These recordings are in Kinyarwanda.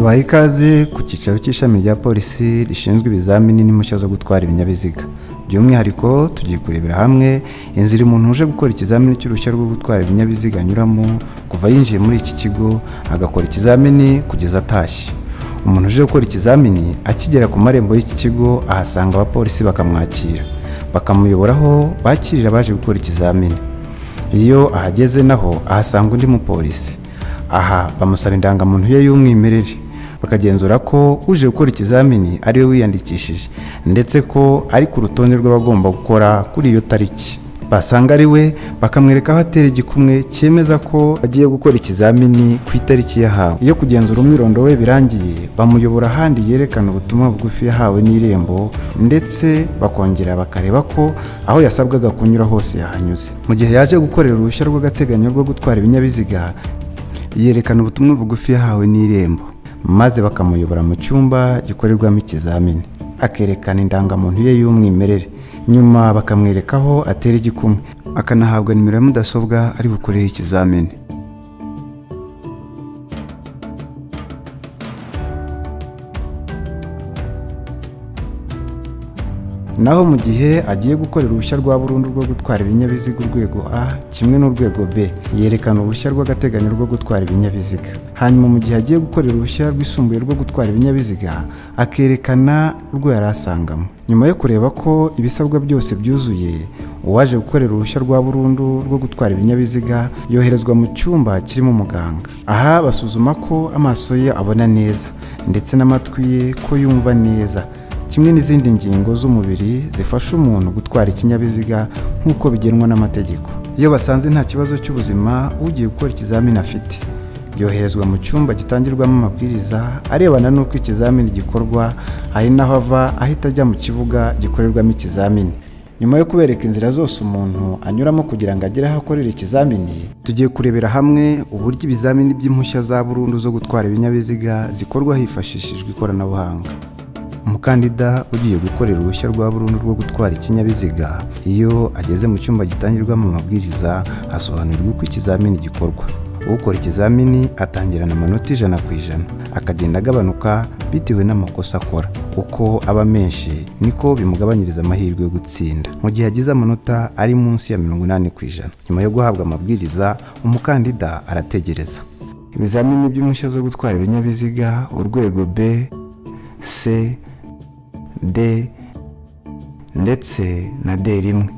Tubaha ikaze ku cyicaro cy'ishami rya polisi rishinzwe ibizamini n'impushya zo gutwara ibinyabiziga. By'umwihariko tugiye kurebera hamwe inzira umuntu uje gukora ikizamini cy'uruhushya rwo gutwara ibinyabiziga anyuramo kuva yinjiye muri iki kigo agakora ikizamini kugeza atashye. Umuntu uje gukora ikizamini akigera ku marembo y'iki kigo ahasanga abapolisi bakamwakira, bakamuyobora aho bakirira abaje gukora ikizamini. Iyo ahageze naho ahasanga undi mupolisi. Aha bamusaba indangamuntu ye y'umwimerere, bakagenzura ko uje gukora ikizamini ari we wiyandikishije ndetse ko ari ku rutonde rw'abagomba gukora kuri iyo tariki. Basanga ari we, bakamwereka aho atera igikumwe cyemeza ko agiye gukora ikizamini ku itariki yahawe. Iyo kugenzura umwirondoro we birangiye, bamuyobora ahandi yerekana ubutumwa bugufi yahawe n'Irembo, ndetse bakongera bakareba ko aho yasabwaga kunyura hose yahanyuze. Mu gihe yaje gukorera uruhushya rw'agateganyo rwo gutwara ibinyabiziga, yerekana ubutumwa bugufi yahawe n'Irembo, maze bakamuyobora mu cyumba gikorerwamo ikizamini, akerekana indangamuntu ye y'umwimerere, nyuma bakamwereka aho atera igikumwe, akanahabwa nimero ya mudasobwa ari bukoreho ikizamini. Naho mu gihe agiye gukorera uruhushya rwa burundu rwo gutwara ibinyabiziga urwego A kimwe n'urwego B, yerekana uruhushya rw'agateganyo rwo gutwara ibinyabiziga. Hanyuma mu gihe agiye gukorera uruhushya rwisumbuye rwo gutwara ibinyabiziga, akerekana urwo yari asangamo. Nyuma yo kureba ko ibisabwa byose byuzuye, uwaje gukorera uruhushya rwa burundu rwo gutwara ibinyabiziga yoherezwa mu cyumba kirimo umuganga. Aha basuzuma ko amaso ye abona neza ndetse n'amatwi ye ko yumva neza, kimwe n'izindi ngingo z'umubiri zifasha umuntu gutwara ikinyabiziga nk'uko bigenwa n'amategeko. Iyo basanze nta kibazo cy'ubuzima ugiye gukora ikizamini afite, yoherezwa mu cyumba gitangirwamo amabwiriza arebana n'uko ikizamini gikorwa, ari naho ava ahita ajya mu kibuga gikorerwamo ikizamini. Nyuma yo kubereka inzira zose umuntu anyuramo kugira ngo agere aho akorera ikizamini, tugiye kurebera hamwe uburyo ibizamini by'impushya za burundu zo gutwara ibinyabiziga zikorwa hifashishijwe ikoranabuhanga. Umukandida ugiye gukorera uruhushya rwa burundu rwo gutwara ikinyabiziga, iyo ageze mu cyumba gitangirwamo amabwiriza asobanurirwa uko ikizamini gikorwa. Ukora ikizamini atangirana amanota 100%, akagenda agabanuka bitewe n'amakosa akora. Uko aba menshi niko bimugabanyiriza amahirwe yo gutsinda mu gihe agize amanota ari munsi ya 80%. Nyuma yo guhabwa amabwiriza, umukandida arategereza. Ibizamini by'impushya zo gutwara ibinyabiziga urwego B, C, D ndetse na D rimwe,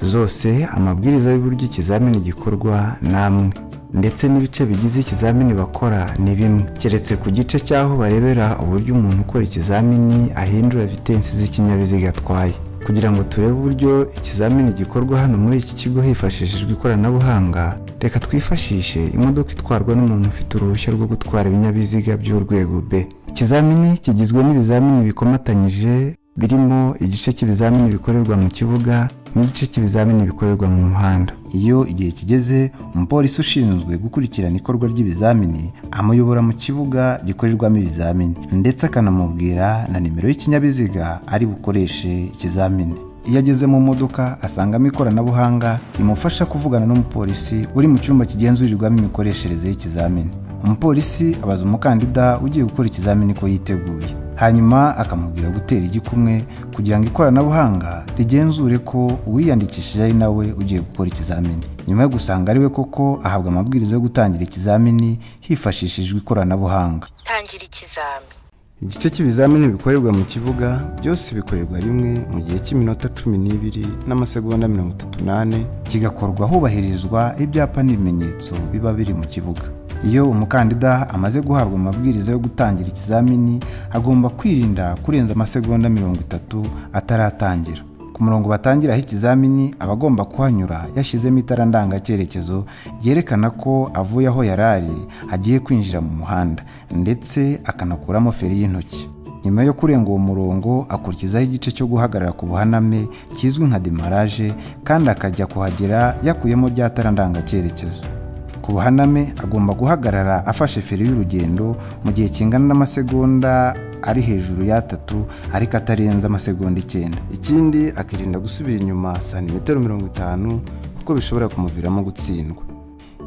zose amabwiriza y'uburyo ikizamini gikorwa ni amwe, ndetse n'ibice bigize ikizamini bakora ni bimwe, keretse ku gice cy'aho barebera uburyo umuntu ukora ikizamini ahindura vitensi z'ikinyabiziga atwaye. Kugira ngo turebe uburyo ikizamini gikorwa hano muri iki kigo hifashishijwe ikoranabuhanga, reka twifashishe imodoka itwarwa n'umuntu ufite uruhushya rwo gutwara ibinyabiziga by'urwego B. Ikizamini kigizwe n'ibizamini bikomatanyije, birimo igice cy'ibizamini bikorerwa mu kibuga n'igice cy'ibizamini bikorerwa mu muhanda. Iyo igihe kigeze, umupolisi ushinzwe gukurikirana ikorwa ry'ibizamini amuyobora mu kibuga gikorerwamo ibizamini, ndetse akanamubwira na nimero y'ikinyabiziga ari bukoreshe ikizamini. Iyo ageze mu modoka asangamo ikoranabuhanga rimufasha kuvugana n'umupolisi uri mu cyumba kigenzurirwamo imikoreshereze y'ikizamini. Umupolisi abaza umukandida ugiye gukora ikizamini ko yiteguye, hanyuma akamubwira gutera igikumwe kugira ngo ikoranabuhanga rigenzure ko uwiyandikishije ari nawe ugiye gukora ikizamini. Nyuma yo gusanga ari we koko, ahabwa amabwiriza yo gutangira ikizamini hifashishijwe ikoranabuhanga. Tangira ikizami. Igice cy'ibizamini bikorerwa mu kibuga byose bikorerwa rimwe mu gihe cy'iminota 12 n'amasegonda 34, kigakorwa hubahirizwa ibyapa n'ibimenyetso biba biri mu kibuga. Iyo umukandida amaze guhabwa amabwiriza yo gutangira ikizamini, agomba kwirinda kurenza amasegonda 30 ataratangira. Ku murongo batangiraho ikizamini aba agomba kuhanyura yashyizemo itara ndangacyerekezo ryerekana ko avuye aho yari ari agiye kwinjira mu muhanda, ndetse akanakuramo feri y'intoki. Nyuma yo kurenga uwo murongo, akurikizaho igice cyo guhagarara ku buhaname kizwi nka demarage, kandi akajya kuhagera yakuyemo rya tara ndangacyerekezo. Ku buhaname agomba guhagarara afashe feri y'urugendo mu gihe kingana n'amasegonda ari hejuru y'atatu ariko atarenze amasegonda 9. Ikindi, akirinda gusubira inyuma santimetero 50 kuko bishobora kumuviramo gutsindwa.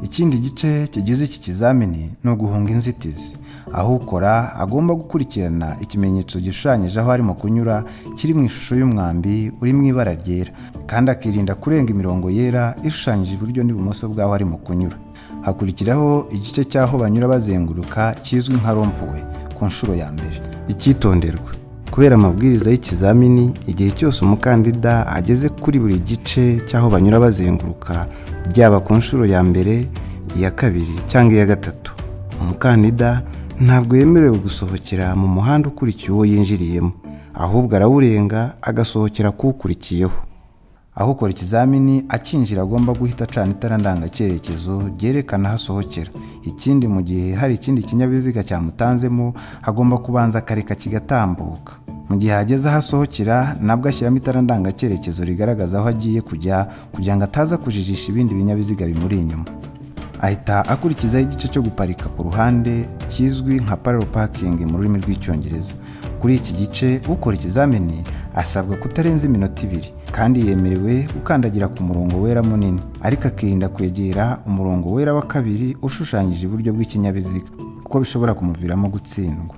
Ikindi gice kigize iki kizamini ni uguhunga inzitizi. Aho ukora agomba gukurikirana ikimenyetso gishushanyije aho arimo kunyura kiri mu ishusho y'umwambi uri mu ibara ryera, kandi akirinda kurenga imirongo yera ishushanyije iburyo n'ibumoso bw'aho arimo kunyura. Hakurikiraho igice cy'aho banyura bazenguruka kizwi nka rond-point ku nshuro ya mbere. Icyitonderwa: kubera amabwiriza y'ikizamini, igihe cyose umukandida ageze kuri buri gice cy'aho banyura bazenguruka, byaba ku nshuro ya mbere, iya kabiri cyangwa iya gatatu, umukandida ntabwo yemerewe gusohokera mu muhanda ukurikiye uwo yinjiriyemo, ahubwo arawurenga agasohokera kuwukurikiyeho. Aho ukora ikizamini akinjira agomba guhita acana itara ndangacyerekezo ryerekana aho asohokera. Ikindi, mu gihe hari ikindi kinyabiziga cyamutanzemo, agomba kubanza akareka kigatambuka. Mu gihe ageze aho asohokera, nabwo ashyiramo itara ndangacyerekezo rigaragaza aho agiye kujya, kugira ngo ataza kujijisha ibindi binyabiziga bimuri inyuma. Ahita akurikizaho igice cyo guparika ku ruhande kizwi nka parallel parking mu rurimi rw'Icyongereza. Kuri iki gice, ukora ikizamini asabwa kutarenza iminota 2, kandi yemerewe gukandagira ku murongo wera munini, ariko akirinda kwegera umurongo wera wa kabiri ushushanyije iburyo bw'ikinyabiziga, kuko bishobora kumuviramo gutsindwa.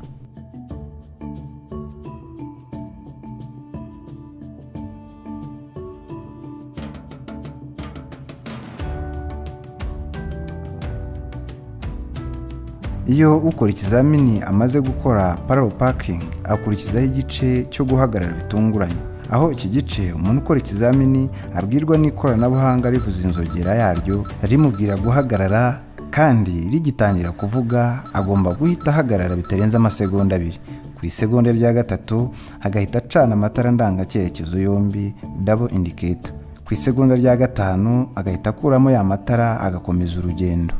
Iyo ukora ikizamini amaze gukora parallel parking, akurikizaho igice cyo guhagarara bitunguranye, aho iki gice umuntu ukora ikizamini abwirwa n'ikoranabuhanga rivuza inzogera yaryo rimubwira guhagarara, kandi rigitangira kuvuga agomba guhita ahagarara bitarenze amasegonda 2. Ku isegonda rya gatatu agahita acana amatara ndangacyerekezo yombi, double indicator. Ku isegonda rya gatanu agahita akuramo ya matara agakomeza urugendo.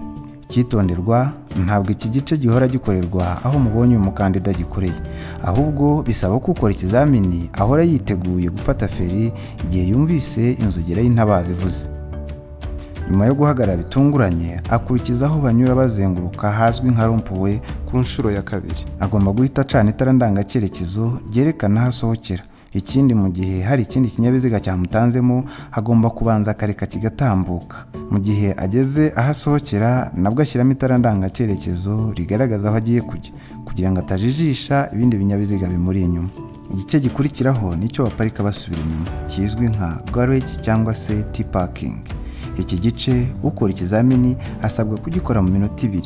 Icyitonderwa: ntabwo iki gice gihora gikorerwa aho mubonye uyu mukandida gikoreye, ahubwo bisaba ko ukora ikizamini ahora yiteguye gufata feri igihe yumvise inzogera y'intabaza ivuze. Nyuma yo guhagarara bitunguranye, akurikiza aho banyura bazenguruka hazwi nka rond-point ku nshuro ya kabiri. Agomba guhita acana itara ndangacyerekezo ryerekana aho asohokera. Ikindi, mu gihe hari ikindi kinyabiziga cyamutanzemo, agomba kubanza akareka kigatambuka. Mu gihe ageze aho asohokera, nabwo ashyiramo itara ndangacyerekezo rigaragaza aho agiye kujya, kugira ngo atajijisha ibindi binyabiziga bimuri inyuma. Igice gikurikiraho nicyo baparika basubira inyuma kizwi nka garage cyangwa se T-parking. Iki gice ukora ikizamini asabwa kugikora mu minota 2,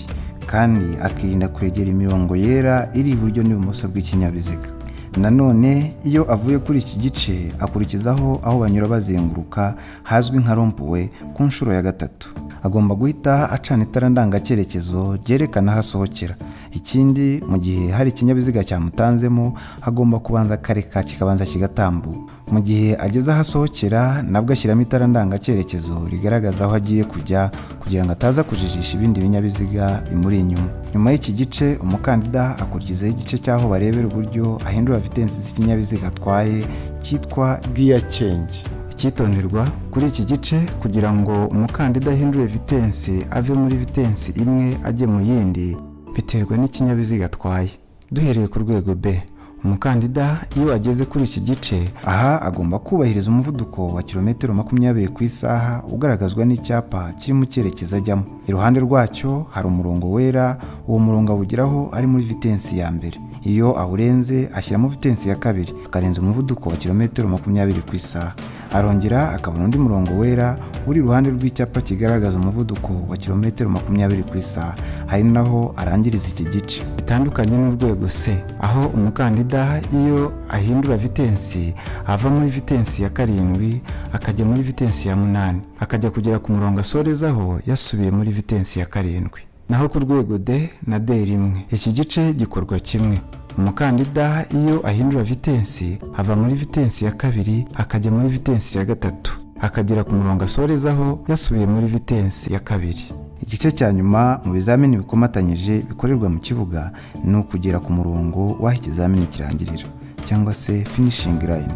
kandi akirinda kwegera imirongo yera iri iburyo n'ibumoso bw'ikinyabiziga. Nanone iyo avuye kuri iki gice, akurikizaho aho banyura bazenguruka hazwi nka rond-point ku nshuro ya gatatu. Agomba guhita acana itara ndangacyerekezo ryerekana aho asohokera. Ikindi, mu gihe hari ikinyabiziga cyamutanzemo, agomba kubanza akareka kikabanza kigatambuka. Mu gihe ageze aho asohokera, nabwo ashyiramo itara ndangacyerekezo rigaragaza aho agiye kujya, kugira ngo ataza kujijisha ibindi binyabiziga bimuri inyuma. Nyuma y'iki gice, umukandida akurikizaho igice cy'aho barebera uburyo ahindura vitensi z'ikinyabiziga atwaye cyitwa gear change. Icyitonderwa kuri iki gice: kugira ngo umukandida ahindure vitensi ave muri vitensi imwe ajye mu yindi, biterwa n'ikinyabiziga atwaye. Duhereye ku rwego B, umukandida iyo ageze kuri iki gice, aha agomba kubahiriza umuvuduko wa kilometero 20 ku isaha ugaragazwa n'icyapa kiri mu cyerekezo ajyamo. Iruhande rwacyo hari umurongo wera. Uwo murongo awugeraho ari muri vitensi ya mbere. Iyo awurenze, ashyiramo vitensi ya kabiri, akarenza umuvuduko wa kilometero 20 ku isaha. Arongera akabona undi murongo wera uri iruhande rw'icyapa kigaragaza umuvuduko wa kilometero 20 ku isaha, hari naho arangiriza iki gice. Bitandukanye n'urwego C, aho umukandida iyo ahindura vitensi ava muri vitensi ya karindwi akajya muri vitensi ya munani, akajya kugera ku murongo asorezaho yasubiye muri vitensi ya karindwi. Naho ku rwego D na D1, iki gice gikorwa kimwe. Umukandida iyo ahindura vitensi ava muri vitensi ya kabiri akajya muri vitensi ya gatatu, akagera ku murongo asorezaho yasubiye muri vitensi ya kabiri. Igice cya nyuma mu bizamini bikomatanyije bikorerwa mu kibuga ni ukugera ku murongo w'aho ikizamini kirangirira, cyangwa se finishing line.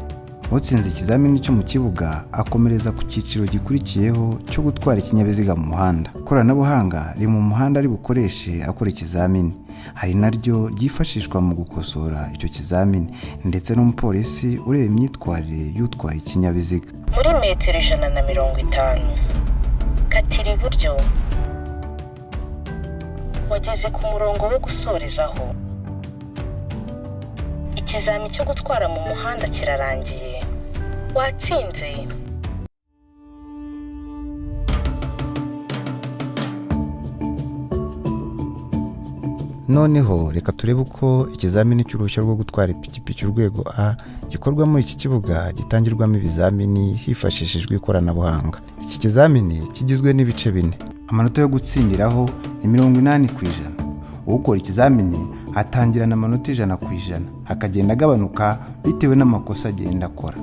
Utsinze ikizamini cyo mu kibuga akomereza ku cyiciro gikurikiyeho cyo gutwara ikinyabiziga mu muhanda. Ikoranabuhanga riri mu muhanda ari bukoreshe akora ikizamini, hari naryo ryifashishwa mu gukosora icyo kizamini, ndetse n'umupolisi ureba imyitwarire y'utwaye ikinyabiziga. Muri metero 150, katira iburyo. Wageze ku murongo wo gusorezaho. Ikizami cyo gutwara mu muhanda kirarangiye, watsinze. Noneho reka turebe uko ikizamini cy'uruhushya rwo gutwara ipikipiki urwego A gikorwa muri iki kibuga gitangirwamo ibizamini hifashishijwe ikoranabuhanga. Iki kizamini kigizwe n'ibice bine. Amanota yo gutsindiraho ni 80%. Ukora ikizamini atangirana amanota 100%, akagenda agabanuka bitewe n'amakosa agenda akora.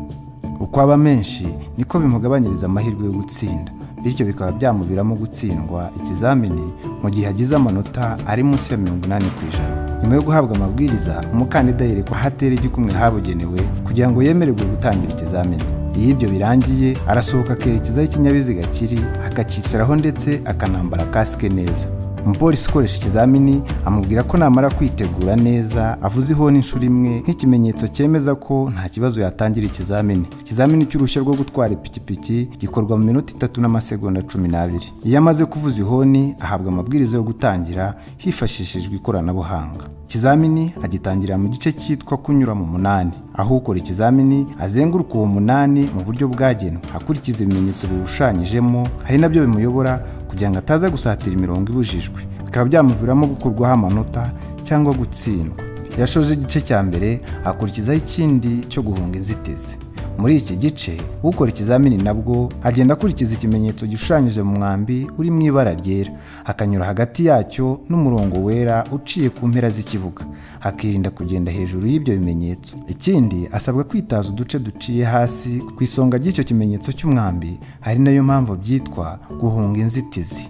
Uko aba menshi niko bimugabanyiriza amahirwe yo gutsinda, bityo bikaba byamuviramo gutsindwa ikizamini mu gihe agize amanota ari munsi ya 80%. Nyuma yo guhabwa amabwiriza, umukandida yerekwa aho atera igikumwe habugenewe kugira ngo yemererwe gutangira ikizamini. Iyo ibyo birangiye, arasohoka akerekeza aho ikinyabiziga kiri, akacyicaraho ndetse akanambara kasike neza. Umupolisi ukoresha ikizamini amubwira ko namara kwitegura neza avuze ihoni inshuro imwe nk'ikimenyetso cyemeza ko nta kibazo yatangira ikizamini. Ikizamini cy'uruhushya rwo gutwara ipikipiki gikorwa mu minota 3 n'amasegonda 12. Iyo amaze kuvuza ihoni, ahabwa amabwiriza yo gutangira hifashishijwe ikoranabuhanga. Ikizamini agitangira mu gice cyitwa kunyura mu munani, aho ukora ikizamini azenguruka uwo munani mu buryo bwagenwe akurikiza ibimenyetso biwushushanyijemo, hari nabyo bimuyobora kugira ngo ataza gusatira imirongo ibujijwe, bikaba byamuviramo gukurwaho amanota cyangwa gutsindwa. Iyo ashoje igice cya mbere, akurikizaho ikindi cyo guhunga inzitizi. Muri iki gice, ukora ikizamini nabwo agenda akurikiza ikimenyetso gishushanyije mu mwambi uri mu ibara ryera, akanyura hagati yacyo n'umurongo wera uciye ku mpera z'ikibuga, akirinda kugenda hejuru y'ibyo bimenyetso. Ikindi, asabwa kwitaza uduce duciye hasi ku isonga ry'icyo kimenyetso cy'umwambi, ari nayo mpamvu byitwa guhunga inzitizi.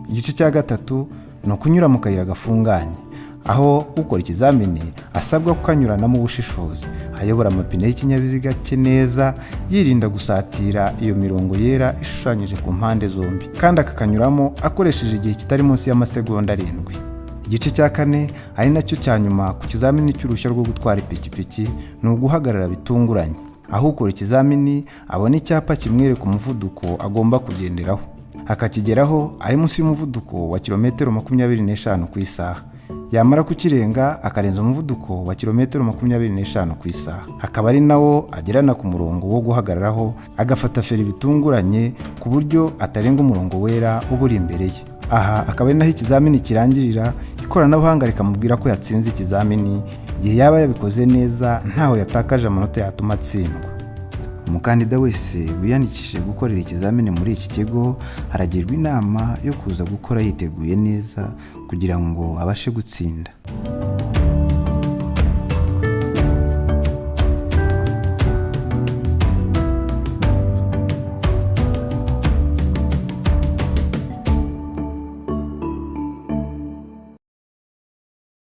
Igice cya gatatu ni ukunyura mu kayira gafunganye, aho ukora ikizamini asabwa kukanyuranamo ubushishozi, ayobora amapine y'ikinyabiziga cye neza, yirinda gusatira iyo mirongo yera ishushanyije ku mpande zombi, kandi akakanyuramo akoresheje igihe kitari munsi y'amasegonda 7. Igice cya kane, ari nacyo cya nyuma ku kizamini cy'uruhushya rwo gutwara ipikipiki, ni uguhagarara bitunguranye, aho ukora ikizamini abona icyapa kimwereka umuvuduko agomba kugenderaho, akakigeraho ari munsi y'umuvuduko wa kilometero 25 ku isaha. Yamara kukirenga, akarenza umuvuduko wa kilometero 25 ku isaha, akaba ari nawo agerana ku murongo wo guhagararaho, agafata feri bitunguranye ku buryo atarenga umurongo wera uba uri imbere ye. Aha akaba ari naho ikizamini kirangirira, ikoranabuhanga rikamubwira ko yatsinze ikizamini igihe yaba yabikoze neza, ntaho yatakaje amanota yatuma atsindwa. Umukandida wese wiyandikishije gukorera ikizamini muri iki kigo aragirwa inama yo kuza gukora yiteguye neza kugira ngo abashe gutsinda.